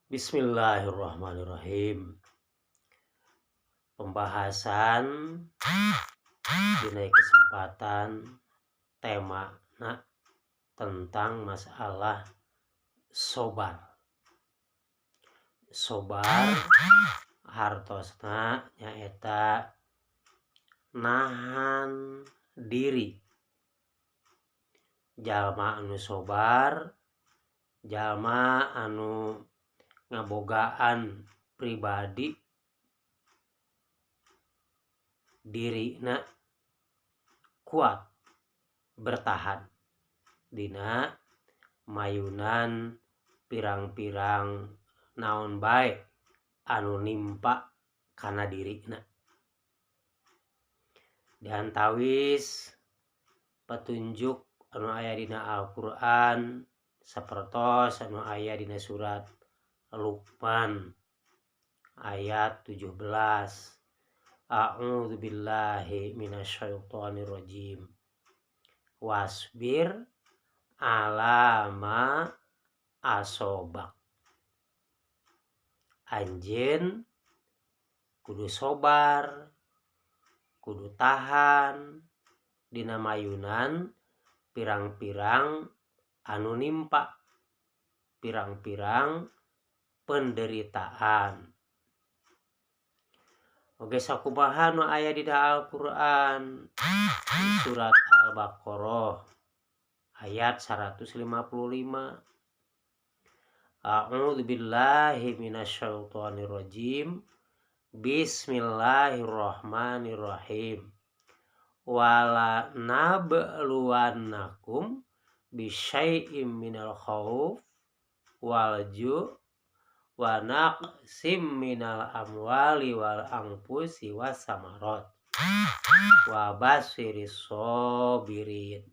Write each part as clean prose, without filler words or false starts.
Bismillahirrahmanirrahim. Pembahasan dina kesempatan tema tentang masalah sobar. Sobar hartosna nyaeta nahan diri. Jalma anu sobar, jalma anu ngabogaan pribadi dirina kuat bertahan dina mayunan pirang-pirang naon bae anu nimpa kana dirina. Diantawis petunjuk anu aya dina Al-Qur'an sapertos anu aya dina surat Luqman ayat 17. A'udzubillahi minasyaitonirrajim. Wasbir ala ma asobak. Anjeun kudu sobar, kudu tahan dina mayunan pirang-pirang anu nimpa, pirang-pirang penderitaan. Oge sakumaha nu aya dina Al-Qur'an surat Al-Baqarah ayat 155. A'udzubillahi minasyaitonirrajim. Bismillahirrahmanirrahim. Wala nabluwannakum bisyai'im minal khauf wal ju' wa naqsim minal amwali wal anfusi was samarat wa basyiris sabirin.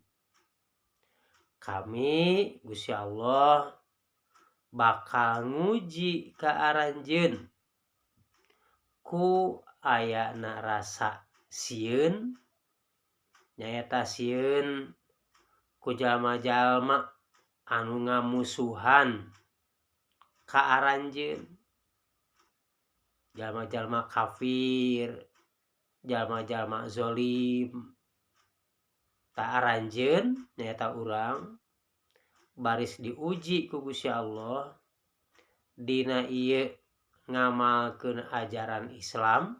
Kami Gusti Allah bakal nguji ka aranjeun ku ayana rasa sieun, nyaeta sieun ku jalma-jalma anu ngamusuhan ka aranjeun, jalma-jalma kafir, jalma-jalma zolim. Ta aranjeun nyaeta urang baris diuji ku Gusti Allah dina ieu ngamalkeun ajaran Islam,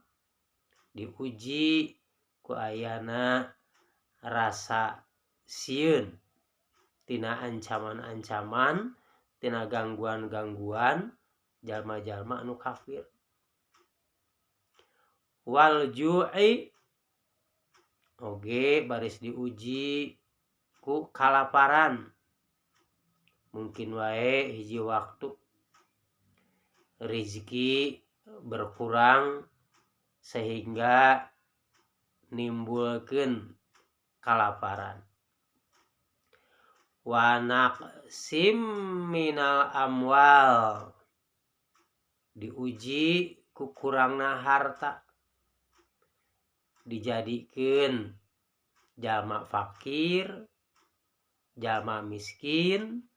diuji ku ayana rasa sieun tina ancaman-ancaman, tina gangguan-gangguan jalma-jalma anu kafir. Wal ju'i oge baris diuji ku kalaparan. Mungkin wae hiji waktu rizki berkurang sehingga nimbulkeun kalaparan. Wa naqsim minal amwal diuji ku kurangna harta, dijadikeun jalma fakir, jalma miskin,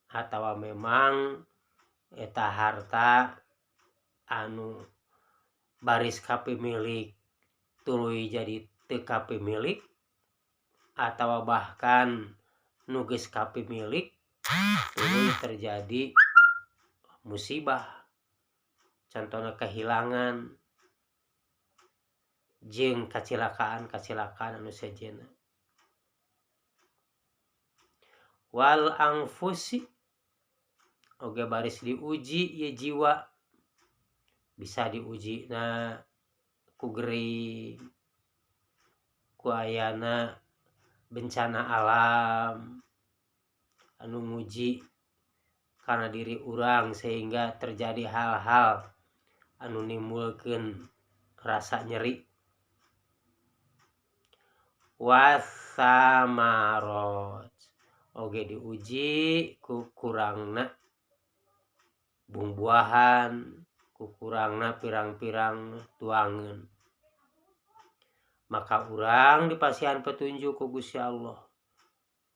atawa memang eta harta anu baris kapimilik tuluy jadi teu kapimilik, atawa bahkan nu geus kapimilik tuluy terjadi musibah, contohna kehilangan jeung kacilakaan-kacilakaan anu sejenna. Wal anfusi oge baris diuji ieu jiwa, bisa diujina ku gering, ku ayana bencana alam anu nguji kana diri urang sehingga terjadi hal-hal anu nimbulkeun rasa nyeri. Wasamarat oge diuji ku kurangna buah-buahan, ku kurangna pirang-pirang tuangeun. Maka urang dipasihan petunjuk ku Gusti Allah.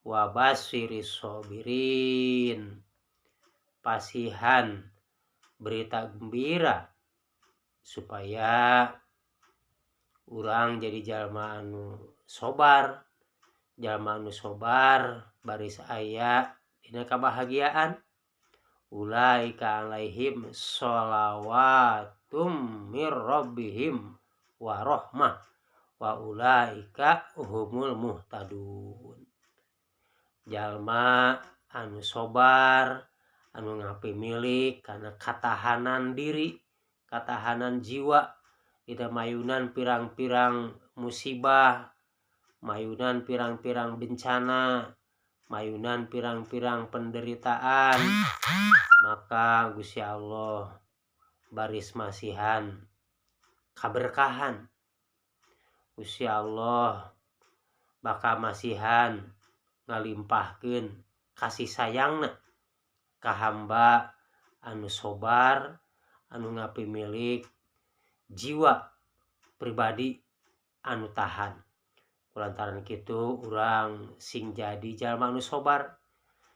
Wa basyiris sabirin, pasihan Berita gembira supaya urang jadi jalma anu sobar, jalma anu sobar baris aya dina kabahagiaan. Ulaika alaihim sholawatum mir rabbihim wa rahmah wa ulaika humul muhtadun. Jalma anu sobar, anu ngapimilik karena katahanan diri, katahanan jiwa dina mayunan pirang-pirang musibah, mayunan pirang-pirang bencana, mayunan pirang-pirang penderitaan, maka Gusti Allah baris masihan kaberkahan. Gusti Allah bakal masihan ngalimpahkeun kasih sayangna ka hamba anu sobar, anu ngapimilik jiwa pribadi anu tahan. Kulantaran kitu urang sing jadi jalma anu sobar,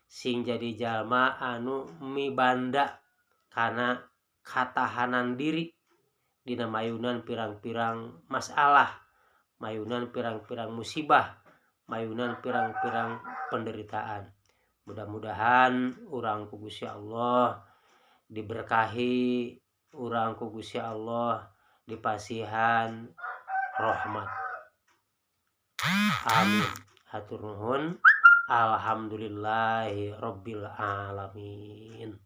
sing jadi jalma anu mibanda kana katahanan diri dina mayunan pirang-pirang masalah, mayunan pirang-pirang musibah, mayunan pirang-pirang penderitaan. Mudah-mudahan urang ku Gusti Allah diberkahi, urang ku Gusti Allah dipasihan rahmat. Amin. Hatur nuhun. Alhamdulillahi rabbil alamin.